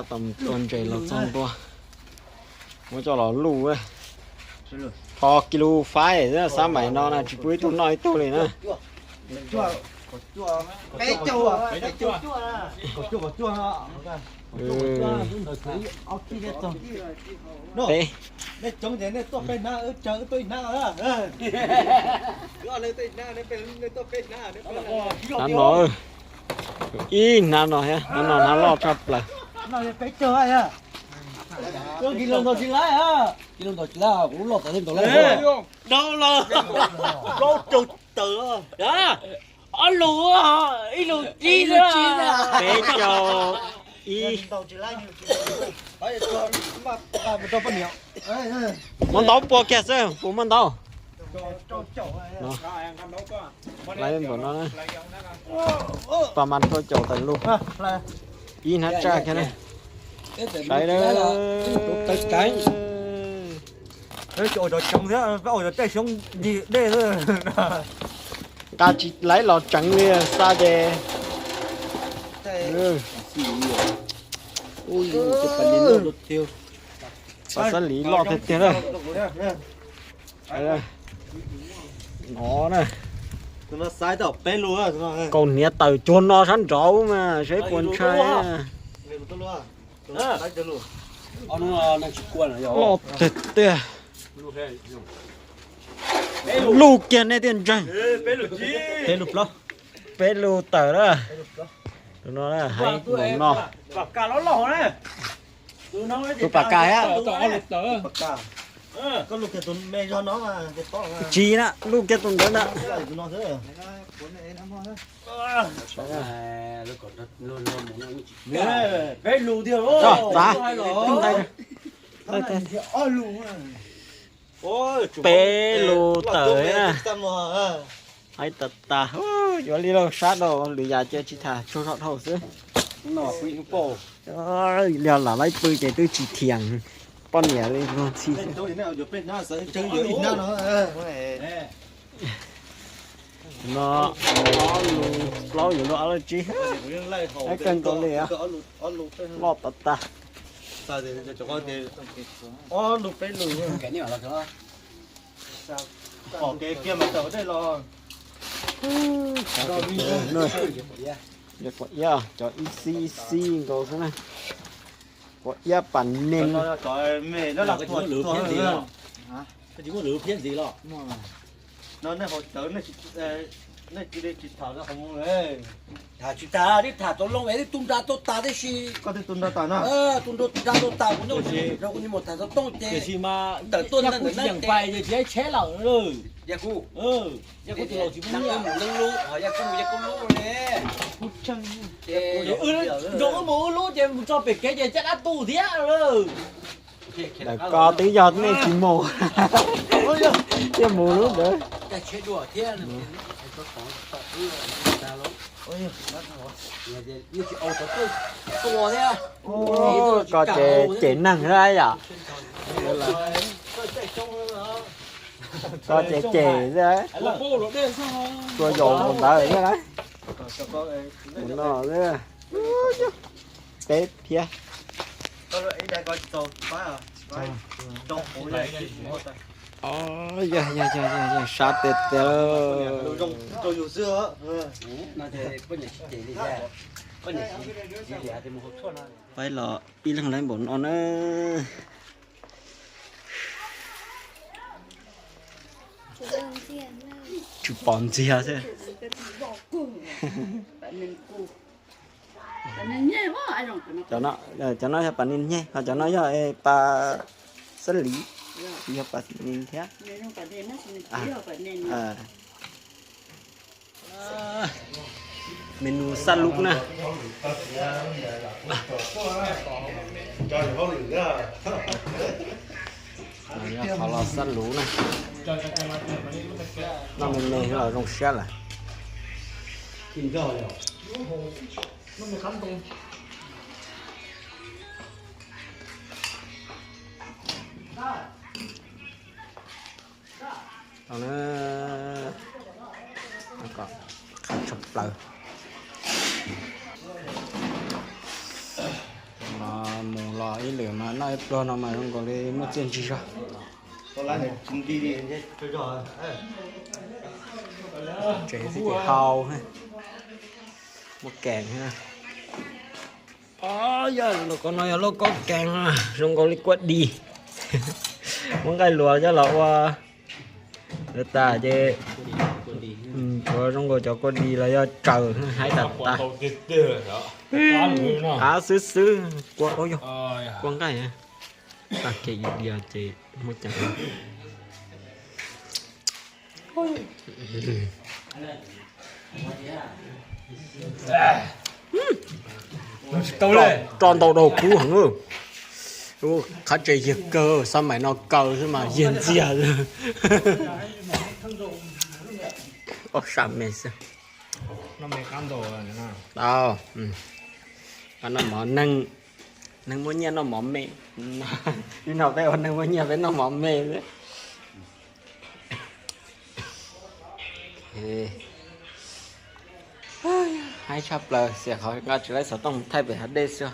Tua ntses los txog ntua, muab coj los luj. Rho kis lus faib xwb, xab maim no na tsis pub ib tug noj ib tug li na. Peb, hnab no, ib hnab no thiab, hnab no hnab loj tshaj plaws. Ob lus, ib lus tsib, peb caug ib. Muab ntaub pua kiag xwb, puas muaj ntaub? Lawv npaum no, pab mas rau caum tawm lus, ib hnab tsaj kiag na. Saib, nqa tsis laib los tseev li, xa ces. Pab xab lis loj tiag tiag na. No na, kaus hniav tawm cuag no sab nraud mas seb puas ntshai. Loj tiag tiag. Luj kiag nej thiaj ntseeg. Peb lus tawm na. Tus no heev tus no. Tus pam kas thiab. Tsis na, luj kiag tus ntawd na. Txav. Peb lus tawm na. Haib tas tas, yuav li lauj, sab rau lwm yam ces tsis tham, tsaug zog dhau xwb. Yog lam laib pw ces twb tsis thiam poj niam li, luag ntxhi xwb. No, ob lus plaub yuav luaj ob lub tsib. Kawg nkaus li, loj tas tas. Quav iab, cov ib xib ib xib nkaus xwb na. Quav iab pam nees. Tham tsis tham, twb tham tau loo es twb tu nra tau tas tib si. Koj twb tu nra tas na. Tu nra tau tas kuv nyob rau kuv niag maum tham xov tooj ces tawm tuaj ntawm ntawm na ces tsis tsheb lawm. Yog kuv, yog kuv tus laus tsis pub mus leej lub, yog kuv mus yog kuv lub ne. Nrog wb mus wb lub ces mus txog pem kev ces caj dab tu thiab lawm. Ntawm ko twb yog nej tsis mus, thiaj mus lub ntawd. Ko ces cem neeg na yom. Ko ces cem xwb, tsuas yaum mus ntawd xwb na. Mus no xwb. Peb phiab. Yog, yog, yog, yog, sab tiag tiag. Peb los ib leeg laib npaum no na. Tsis pom ntxiag xwb. Cov no, cov no yog pas nis nyeg, ho cov no yog pas xab lis, tsis yog pas nis thiab. Menu xab lub na. Qhov los xab lub na. Noj me me los zoo siab lawm. Qab tshaj plaws. Ib lwm mas noj ib pluag no mas zoo nkaus li muaj txiaj ntsig zog. Tsev xwb ces hau, muaj kees. Yog lauj kaub no yog lauj kaub kees, zoo nkaus li kua dis. Muab nqaij luas coj los ua lawv tas ces tshuav zoo nkaus cov kua dis los yog tsaws haib tas tas. Av xwb xwb, kua, yog kua nqaij. Tag kev ib diav ces muaj ceem. Tso ntau dau kub heev. Qhov tsev yag kawg, xab maim no kaw xwb mas yag ntxiag. Ob sab me xwb. Noj mov neeg, neeg muaj nyiaj noj mov me. Ib no peb ua neeg muaj nyiaj peb noj mov me xwb. Haib tshaj plaws, xiam qhov nqa tsis laib xov tooj thaij pem hav dej xwb.